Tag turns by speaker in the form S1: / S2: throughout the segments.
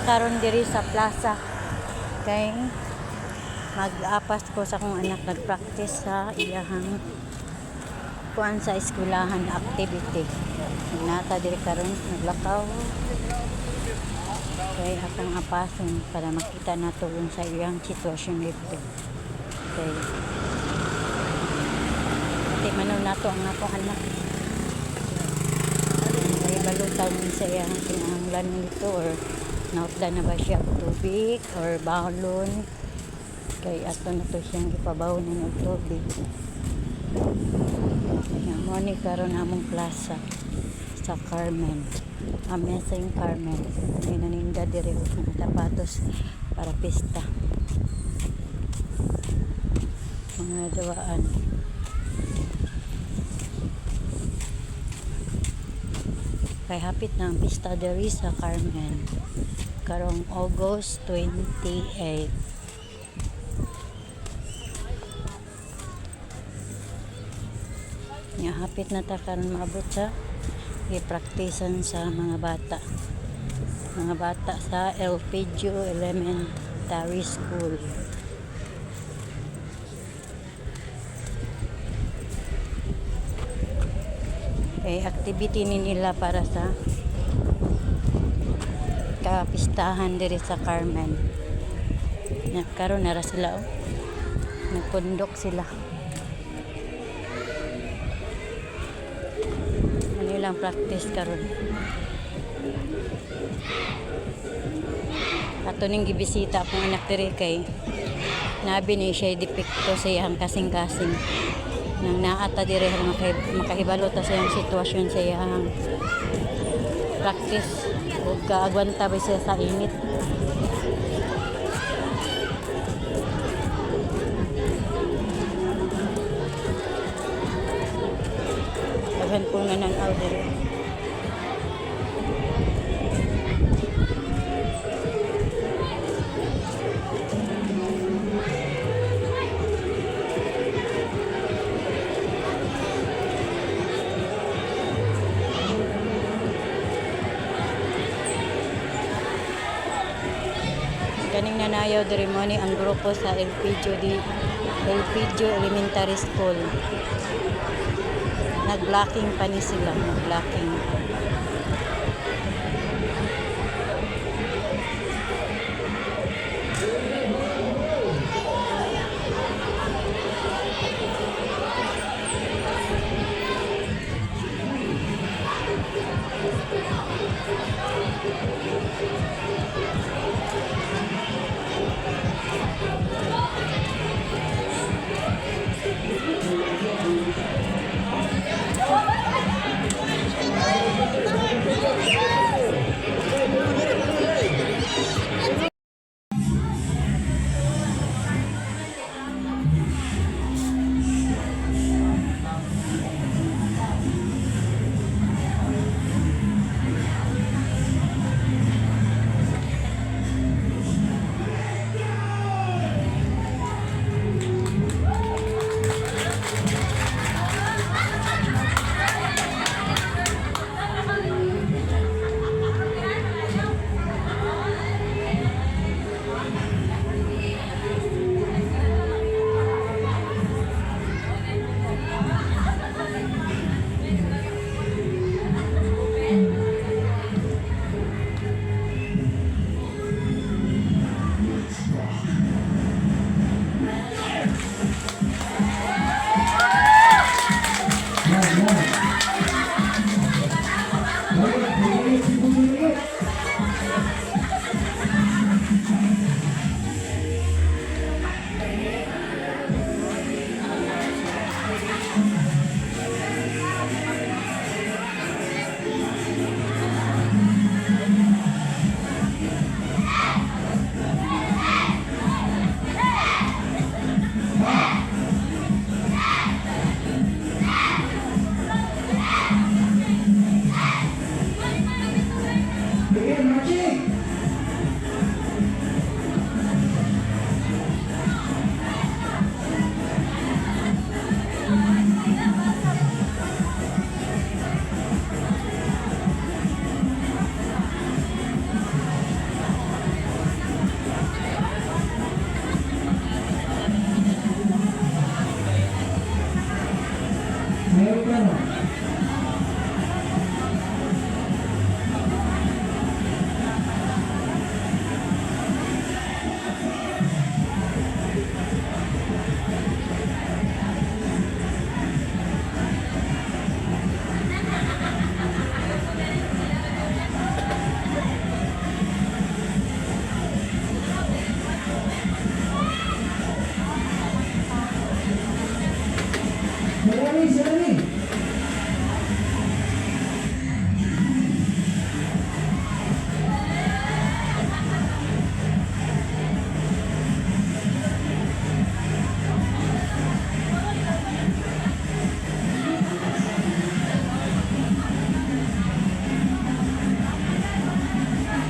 S1: Karon diri sa plaza kay mag-apas ko sa akong anak, nag-practice sa iyahang kuan sa eskwelahan, activity. Nata diri karon, naglakaw kay akong apason para makita nato sa iyang sitwasyon dito kay di man nato ang akong anak kay balutan sa iyang kinahanglan nito or nautdan na ba siya og tubig or balon kay ato na to siyang gipabawnan og tubig. Ya, mo ni karon among plaza sa Carmen. Amazing Carmen. May naninda diri og mga sapatos para pista. Mga dawaan. Kay hapit na ang pista diri sa Carmen. Karong August 28. Nga hapit na ta karon maabot sa gipraktisan sa mga bata. Mga bata sa Elpidio Elementary School. Eh, activity ni nila para sa kapistahan diri sa Carmen. Ya, karon nara sila oh. Nagpundok sila. Ano lang practice karon. Ato ning gibisita akong anak diri kay nabi ni siya depekto sa iyang kasing-kasing. Nang naata diri makahibalo ta sa iyang sitwasyon sa iyang practice ug kaagwanta ba siya sa init. Daghan po nga ng diri. Kaning nanayaw diri mo ni ang grupo sa Elpidio Elementary School. Nag-blocking pa ni sila, nag-blocking.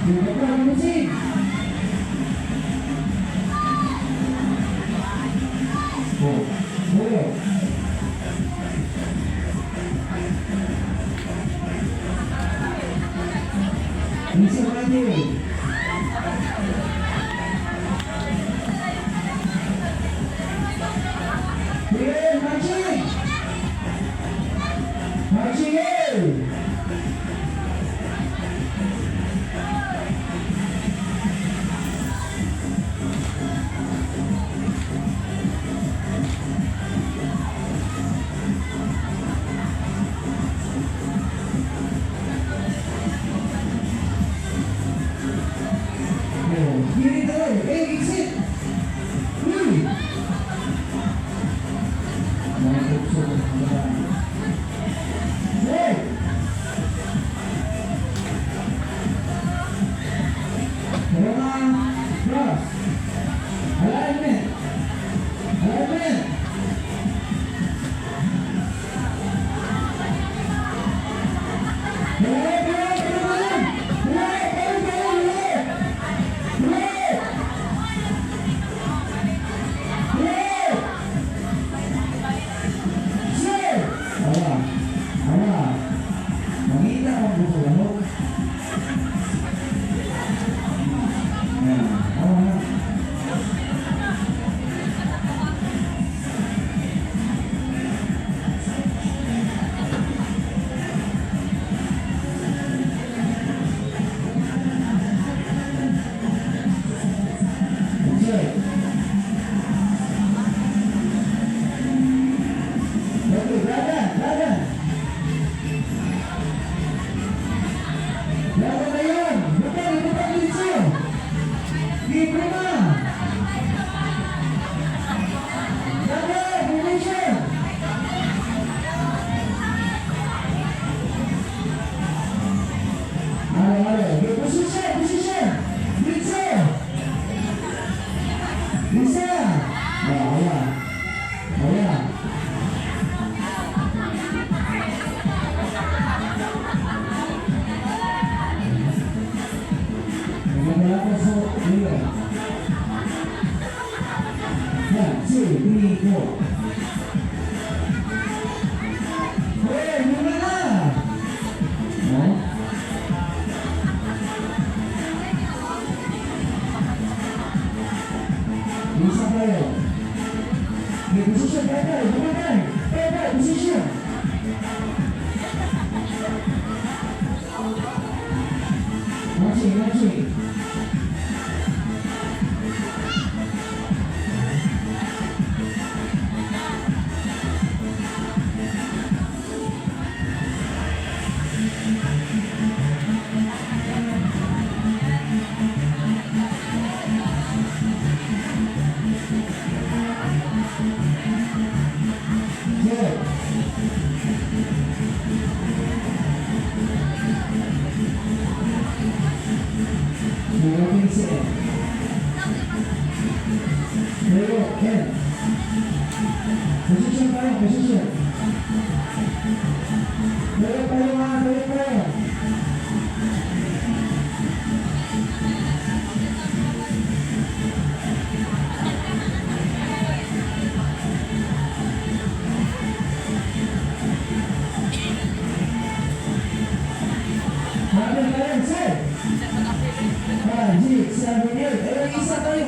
S2: Yung proceed. Oh, oh. Lisa Matthew. Yeah, marching! Marching in! Oh, here it is. Hey, exit! Uy! Mga tukso ng mga. Hey! Roma, cross. Alignment. Alignment. Hey, hey, hey, hey, hey, hey, hey. Hey! Sir! Awa. Awa. Mangita ang buko lamok. Yan. Awa na. Sir. Okay, dagan, dagan. Dagan na yun. Butang, butang dito. Libre na. Dagan, formation. Halo, halo. Okay, position, position. Dito. Lisa. Oh, ayan. Ayan. Maganda ko sa iyo. 1, 2, 3, 4. Hey, muna na! No? Isa tayo. Okay, position, bye-bye, bye-bye. Bye-bye, position. Marching, marching. Good. Moving set. Pero, Ken. Position tayo, position. Pero tayo mga, pero tayo. Marami tayo, set. 5, 6, 7, 8. Ayun, isa tayo.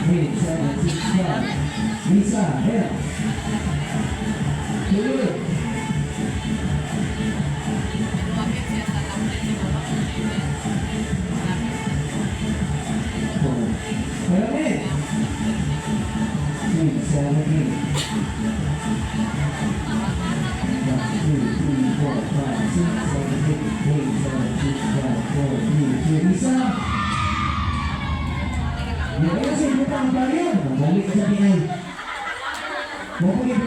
S2: 8, 7, 6, 5. Lisa, ayan. Tuloy. Four. Marami. 6, 7, 8. 1, 2, 3, 4, 5, 6, 7, 8, 8, 7, 6, 5, 4, 3, 2, isa. Yung kasi butang pa rin. Balik sa pinay. Mo po.